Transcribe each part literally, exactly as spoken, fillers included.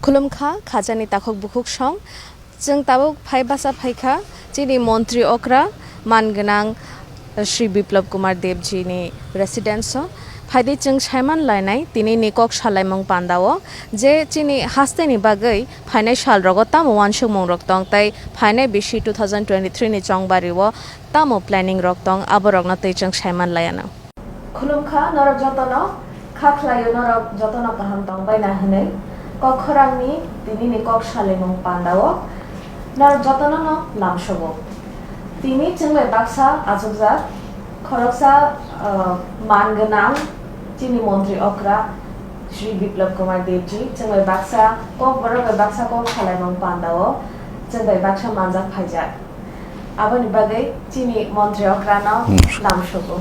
Khulumkha, khajani takhuk bukhuk song. Chwng tabuk phai basa phaikha chini montri okra man gwnang Shri Biplab Kumar Debji ni residence o. Phaidi chwng saiman lainai tini ni kok salaimung panda o je chini haste ni bagwi phainai sal rogo tamo uansukmung rok tong tei phainai bisi two thousand twenty-three ni chongbari o tamo planning rok tong abo rok no twi chwng saiman laianw. Khulumkha norok jotono, kha khlaio norok jotono kaham tongbaina hwnwi. Kok khorangni tinini kok salaimung pandao norok jotono no lamsogo. Tini chwng bai baksa achukjak, khoroksa, ah, man gwnang chini montri okra Shri Biplab Kumar Debji, chwng bai baksa kok borok bai baksa kok salaimung pandao chwng bai baksa manjak phaijak. Aboni bagwi chini montri okrano Hmm. lamsogo.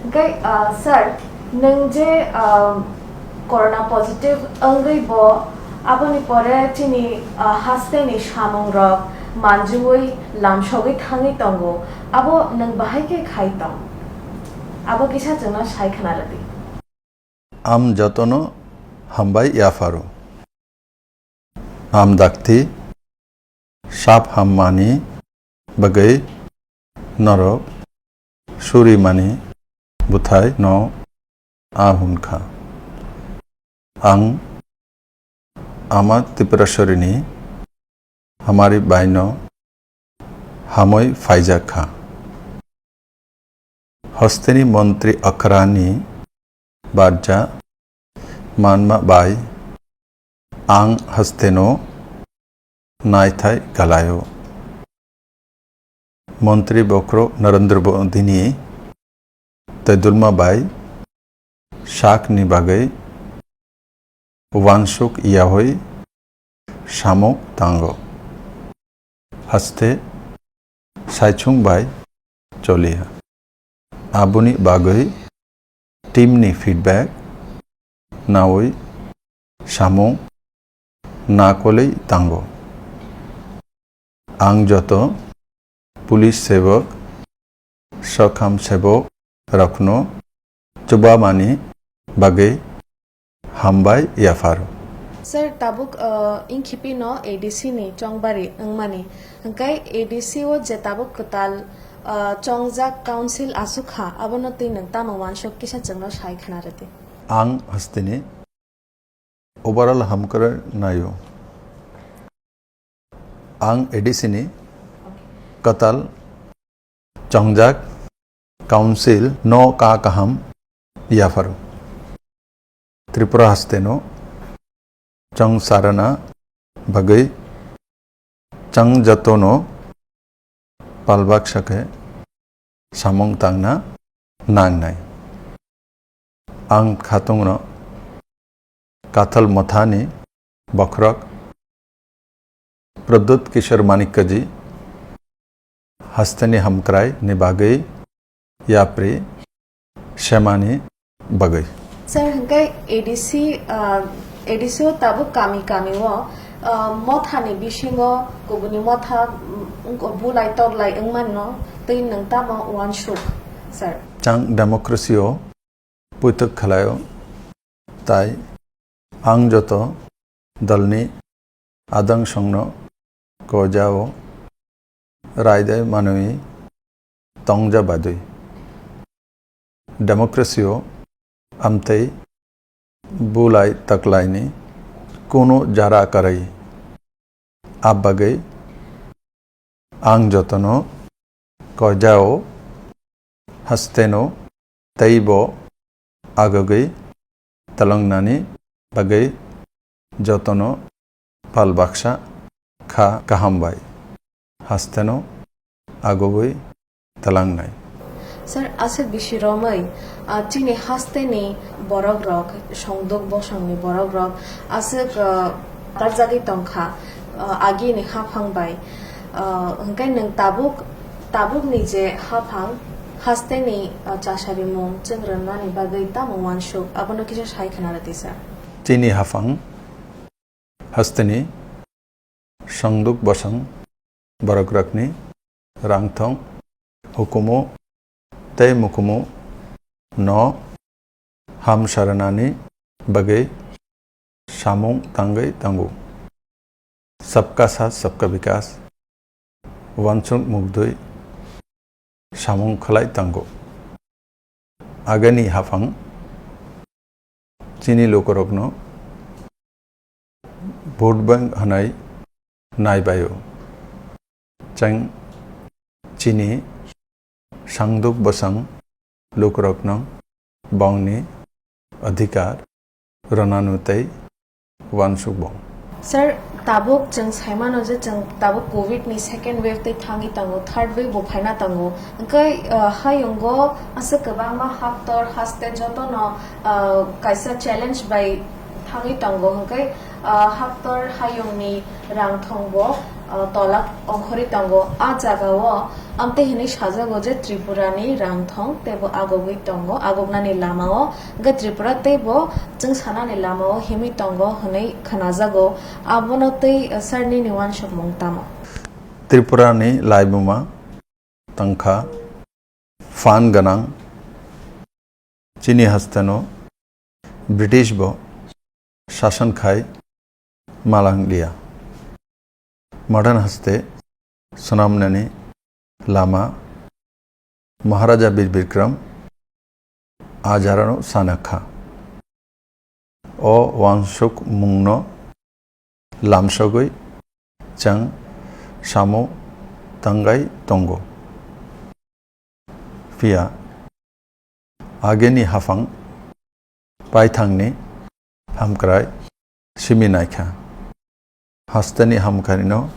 Hwnkhe, ah, sir, nwng je, ah, corona positive wngwi bo aboni pore chini, ah, hasteni samungrok manjui lamsogwi thangwi tongo, abo nwng bahai khe khai tong? Abo kisa chwngno sai khna rwdi. Ang jotono hambai yapharo. Ang dakti sap hammani bagwi norok surimani bwthai no a hwn kha. Ang Ama Tripuraswarini hamari baino hamwi phaijak kha. Hosteni montri okrani barja manma bai ang hosteno naithai kalaio. Montri bokhorok Narendra Modini tei dulma bai sakni bagwi uansuk yaui samung tango. Haste saichung bai choliya. Aboni bagwi team ni feedback naui samung nakolwi tango. Ang joto police sebok, sokham sebok rokno chubamani bagwi hambai yapharo. Sir, tabuk, uh, ingkhipi no A D C ni chongbari wngmani, hwnkhe A D C o je tabuk kwtal, uh, chongjak council aswk kha, abono twi nwng tamo uansuk kisa chwngno sai khna rwdi. Ang hasteni overall hamkrai naio. Ang A D C ni kwtal chongjak council no kha kaham yapharo. Tripura haste no chong sarana bagwi chang joto no palbak sakhe samung tangna nangnai. Ang khatungno Kathal Mothani bokhorok Pradyut Kishore Manikyaji hasteni hamkrai ni bagwi yapri semani bagwi. Sir, hwnkhe A D C, ah, A D C o tabuk kami kami o, ah, mothani bisingo kubuni motha, mm, wngkha bulai toklai wngmano twi nwng tamo uansuk, sir? Chang democracy o puitok khlaio, tai ang joto dalni adangsongno kojao raidai manwi tongja badwi. Democracy o amtwi bulai taklaini kunu jara kwrwi. Abagwi ang jotono kojao hasteno teibo agogwi twlangnani bagwi jotono pal baksa kha kaham bai hasteno agogwi twlangnai. Sir, aswk bisi romwi, ah, chini hasteni borok rok, songduk bosongni borok rok aswk, ah, karjagwi tongkha, ah, agini haphang bai. Ah, hwnkhe nwng tabuk, tabukni je haphang hasteni, ah, chasarimung chwng rwnani bagwi tamo uansuk, abono kisa sai khna rwdi, sir. Chini haphang hasteni songduk bosong borok rokni rangthong, hukumu tei mukumu no hamsaranani bagwi samung tangwi tango. Sabka saath, sabka vikas, uansuk mukdwi samung khlai tango. Agani haphang chini lukurokno vote bank hwnwi naibaio. Chwng chini sangduk bwsang lukurokno bongni adhikar rwnanu tei uansukbong. Sir, tabuk chwng saimano je chwng tabuk covid ni second wave tei thangwi tango, third wave bo phaina tango. Hwnkhe, ah, hayungo aswk kwbangma haktor haste jotono, ah, kaisa challenge bai thangwi tongo. Hwnkhe, ah, haktor hayungni rangthongbo, ah, tolak ongkhorwi tongo. A jagao amtwi hwnwi sajago je Tripurani rangthong teibo agogwi tongo, agoknani lamao. Hwnkhe Tripura teibo chwng sanani lamao himwi tongo hwnwi khwnajago. Abono twi, ah, sir nini uansukmung tamo? Tripurani laibuma tangkha phan gwnang chini hasteno British bo sasan khai malang liya. Modern haste swnamnani lama Maharaja Bir Bikram ajarano sanakha. O uansukmungno lamsogwi chwng samo tangwi tongo. Phiya ageni haphang paithangni hamkrai simi naikha. Hasteni hamkharino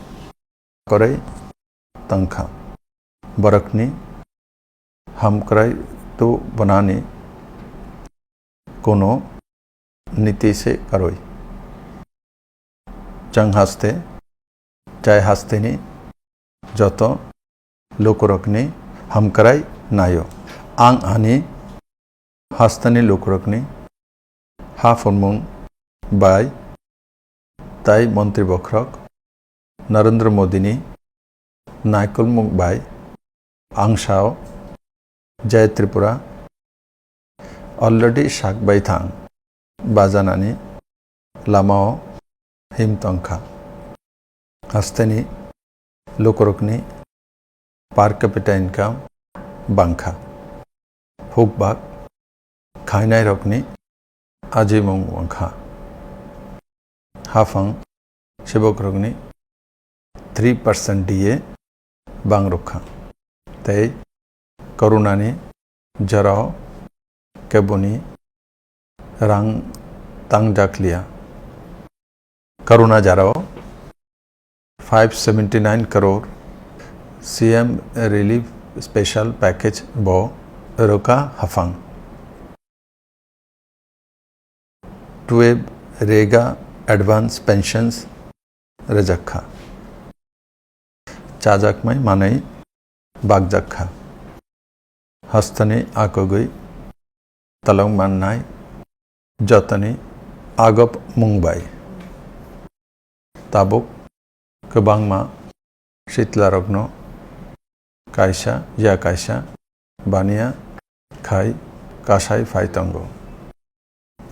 kwrwi tangkha. Borokni hamkrai tu bwnani kuno niti se karwi. Chwng haste, chai hasteni joto lukurokni hamkrai naio. Ang ani hasteni lukurokni haphurmung bai tai montri bokhorok Narendra Modini naikolmung bai ang sao Jai Tripura already sak bai thang bajanani lamao him tongkha. Hasteni lukurokni per capita income bangkha. Hukbak khainairokni ajimung wngkha. Haphang sebokrokni three percent D A bangrwkha. Tei Corona ni jorao keboni rang tangjak liya. Corona jorao five seventy nine crore C M relief special package bo rwkha haphang. Twelve rega advance pensions rwjakha. Chajakmai manwi bakjakha. Hasteni akogwi talong mannai jotoni agop mung bai. Tabuk kwbangma sitlarokno kaisa ya kaisa baniya khai kasai phai tongo.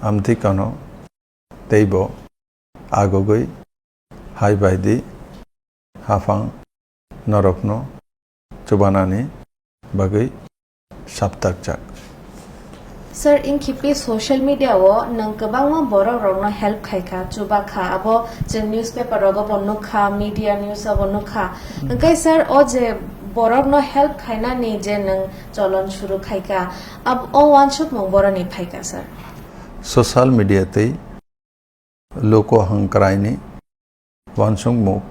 Amtwi kano teibo agogwi hai bai di haphang norokno chubanani bagwi saptakjak. Sir, inkhipi social media o nwng kwbangma borok rokno help khaikha, chubakha, abo chwng newspaper rogo bo nukha, media news o bo nukha. Hwnkhe sir, o je borokno help khainani je nwng cholon suru khaikha, ab-, o uansukmung boroni phaikha sir? Social media tei luku hangkraini uansukmung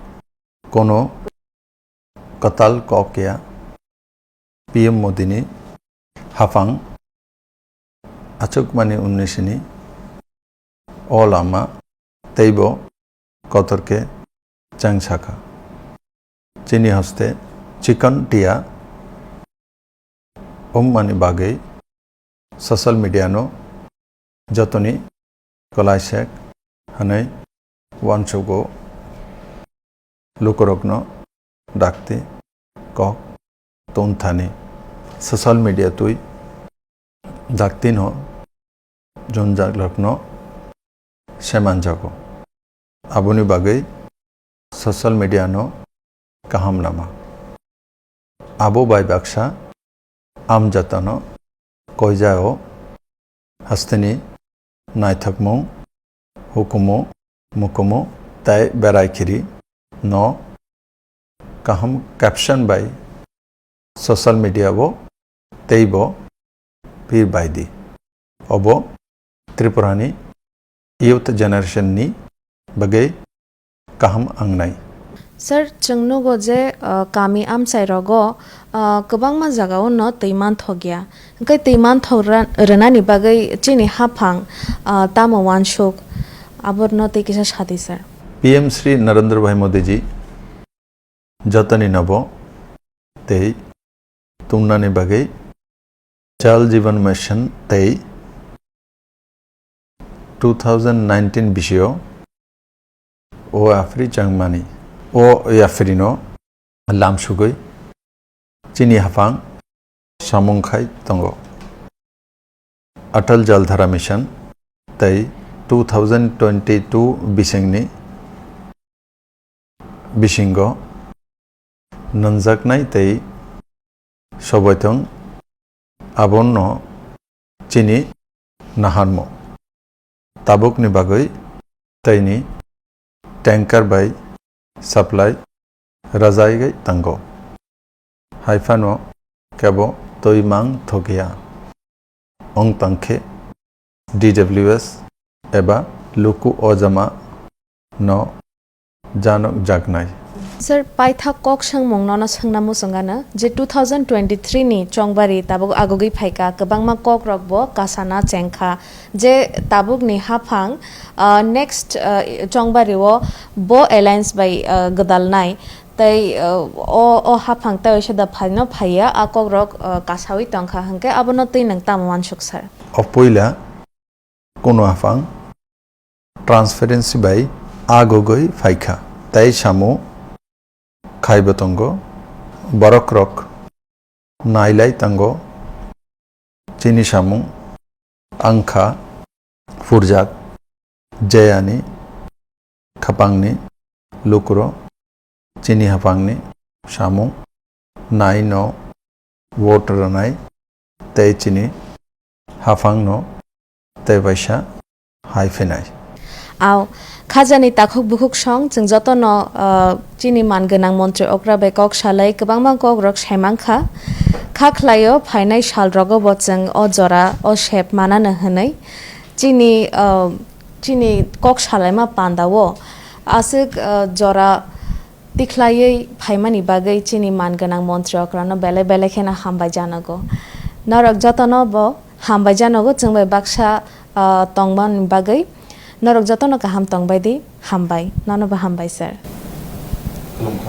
kono kwtal kok ya. P M Modini haphang achukmani unnisini o lama teibo kotor khe cheng sakha. Chini hoste chikon tia wngmani bagwi social media no jotoni kwlaisek hwnwi uansugo lukurokno dakti kok tongthani. Social media twi daktino junjakrokno semanjago. Aboni bagwi social media no kaham lama. Abo bai baksa amjatano koijao hasteni naithokmung, hukumu, mukumu tei berai khiri no kaham caption bai social media o teibo pir bai di. Obo Tripurani youth generation ni bagwi kaham wngnai. Sir, chwng nugo je, uh, kami amchai rogo, uh, kwbangma jagao no twi manthokya. Hwnkhe twi manthok ra-, rwnani bagwi chini haphang, uh, tamo wansuk, aborno tei kisa sadi, sir. P M Shri Narendra Bhai Modi ji jotoni nobo tei tungnani bagwi Jal Jeevan Mission tei two thousand nineteen bisio o yaphri changmani, o yaphri no lamsugwi chini haphang samung khai tongo. Atal Jal Dhara Mission tei two thousand twenty-two bisingni bisingo nwnjaknai tei soboitong abono chini naharmo. Tabukni bagwi teini tanker bai supply rajaiwi tango. Hai phano kebo twi mang thokya. Wng tangkhe D W S eba luku ojama no janok jaknai. Sir, paithak kok swngmung nono swngna muchungano je two thousand twenty-three ni chongbari tabuk agugwi phaikha, kwbangma kok rok bo kasana chengkha je tabuk ni haphang, ah, next, ah, chongbari o bo alliance bai, ah, gwdalnai tei, ah, o, o haphang tei waisa da phaino phaiya a kok rok, ah, kasawi tongkha hwnkhe abono twi nwng tamo wansuk sir? O puila kunu aphang transparency bai agugwi phaikha tei samo khaibo tongo. Borok rok nailai tango chini samung wngkha phurjak jeyani khapangni lukuro chini haphangni samung naino vote rwnai tei chini haphangno tei waisa hai phinai. Ao, khajani takhuk bukhuk song chwng jotono, ah, chini man gwnang montri okra bai kok salai kwbangma kok rok sai mankha. Kha khlaio phainai sal rogo bo chwng o jora o sep manano hwnwi chini, ah, chini kok salaima pandao aswk, ah, jora tikhlaiwi phaimani bagwi chini man gwnang montri okrano belai belai kheno hambai janago. Norok jotono bo hambai janago chwng bai baksa, ah, tongmani bagwi. Norok jotono kaham tongbai di, hambai. Nono bo hambai, sir. Khulumkha.